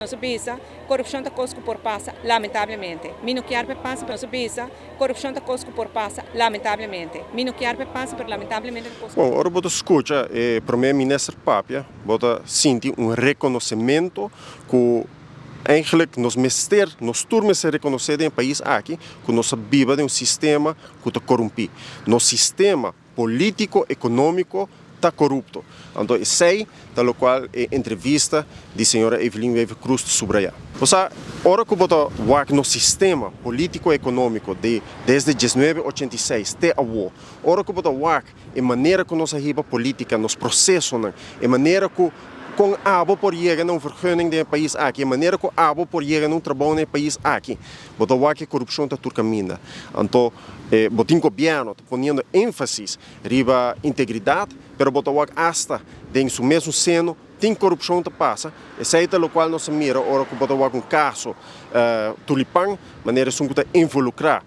Nos a bisa, corupcion ta cos cu por pasa, lamentablemente. Mi no kier p'e pasa, pero nos a bisa, corupcion ta cos cu por pasa, lamentablemente. Mi no kier p'e pasa, pero lamentablemente ta cos cu. Bon, ora bo ta scucha e Prome Minister papia, bo ta sinti un reconocemento cu eigenlijk nos mester, nos tur mester reconoce den e pais aki cu nos a biba den un sistema cu ta corumpi. Nos sistema Politico economico ta corupto. Anto esey ta locual e entrevista di señora Evelyn Wever Croes ta subraya. Bo sa, ora cu bo ta wak nos sistema politico economico di desde 1986 te awo, ora cu bo ta wak e manera cu nos a hiba politica, nos procesonan, e manera cu con abo por yega na un vergunning den e pais aki, e manera cu abo por yega na un trabou na e pais aki, bo ta wak e corupcion ta tur caminda. Anto bo tin gobierno ta poniendo énfasis riba integridat, pero bo ta wak asta den su mesun seno tin korupshon ta pasa. Esei ta lokual nos a mira ora ku bo ta wak un kaso Tulipan, manera esun ku ta involukrá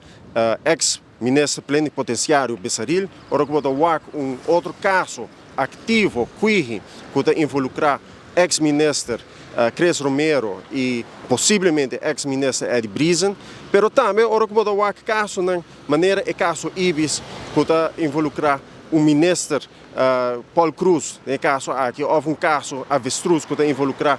eks minister plenipotensiario Besaril, ora ku bo ta wak un otro kaso aktivo Kwihi ku ta involukrá eks minister Chris Romero i posiblemente eks minister Eddie Briesen, pero tambe ora ku bo ta wak kasonan manera e kaso Ibis ku ta involukrá un minister Paul Croes den e kaso aki òf un kaso Avestruz ku ta involukrá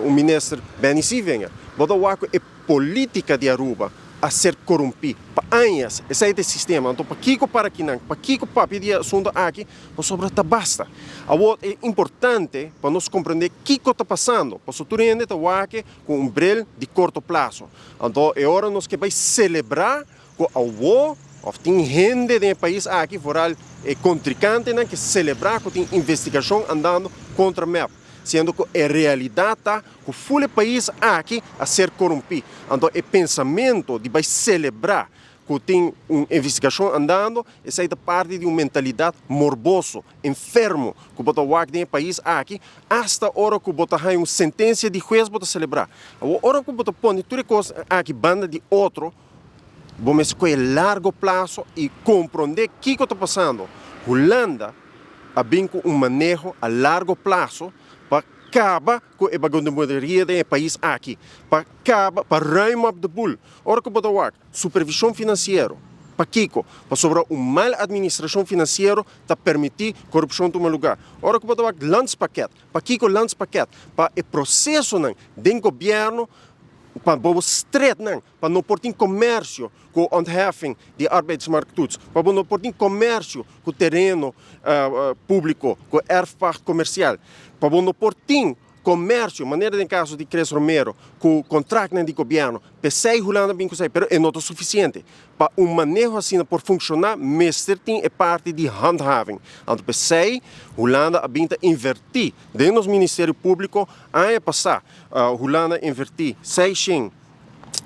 un minister Benny Sievinger. Bo ta wak ku e polítika di Aruba a ser korumpí pa añas. Esei ta e sistema. Anto pakiko para kinan? Pakiko papia di e asuntu aki? Pasobra ta basta. Awor e importante pa nos komprendé kiko ta pasando, pasobra tur hende ta wak ku un bril di korto plaso. Anto e ora nos ke bai selebrá ku awo òf tin hende den e pais aki, foral e kontrikantenan ke selebrá ku tin investigashon andando kontra mep, siendo ku e realidat ta ku ful e pais aki a ser korumpí. Anto e pensamento di bai selebrá ku tin un investigashon andando, esei ta parti di un mentalidat morboso, enfermo, ku bo ta wak den e pais aki, asta ora ku bo ta haña un sentensia di hues bo ta selebrá. Awor ora ku bo ta pone tur e kos aki banda di otro, bo mester kohe largo plaso i komprondé kiko ta pasando. Hulanda a bin ku un maneho a largo plaso pa kaba ku e bagondemoderia den e pais aki, pa kaba, pa ruim op de boel. Ora ku bo ta wak supervishon finansiero, pakiko? Pasobra un mal administrashon finansiero ta permití korupshon tuma lugá. Ora ku bo ta wak landspakket, pakiko landspakket? Pa e prosesonan den gobièrnu, pa bo stret nan, pa no por tin komersio ku ontheffing di arbeidsmarkttoets, pa bo no por tin komersio ku tereno públiko, ku erfpacht komersial, pa bo no por tin komersio, manera den kaso di Chris Romero, ku kontraktnan di gobièrnu. P'esei Hulanda bin ku esei, pero e no ta sufisiente. Pa un maneho asina por funshoná mester tin e parti di handhaving. Anto p'esei Hulanda a bin ta invertí den nos Ministerio Públiko. Aña pasá Hulanda a invertí 600,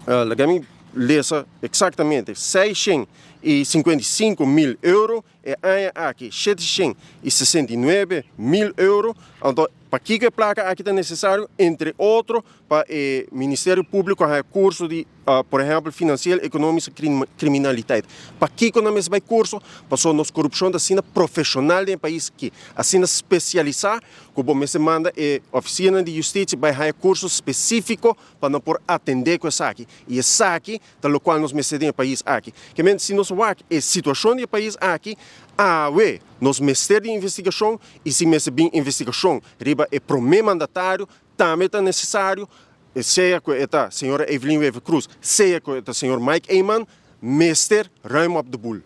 laga mi lesa eksaktamente, 655.000 euro. E aña aki 769.000 euro. Anto pakiko e plaka aki ta nesesario? Entre otro pa e Ministerio Públiko haña kurso di por ehèmpel finansiel ekonomische kriminaliteit. Pakiko nan mester bai kurso? Pasobra nos korupshon ta asina profeshonal den e pais aki, asina spesialisá ku bo mester manda e ofisinanan di justisia bai haña kurso spesífiko pa nan por atendé ku esaki. I esaki ta lokual nos mester den e pais aki. Ke men si nos wak e situashon di e pais aki awe, nos mester di investigashon i si mester bin investigashon riba e prome mandatario tambe ta nesesario, sea ku e ta señora Evelyn Wever-Croes, sea ku e ta señor Mike Eman, mester ruim op de boel.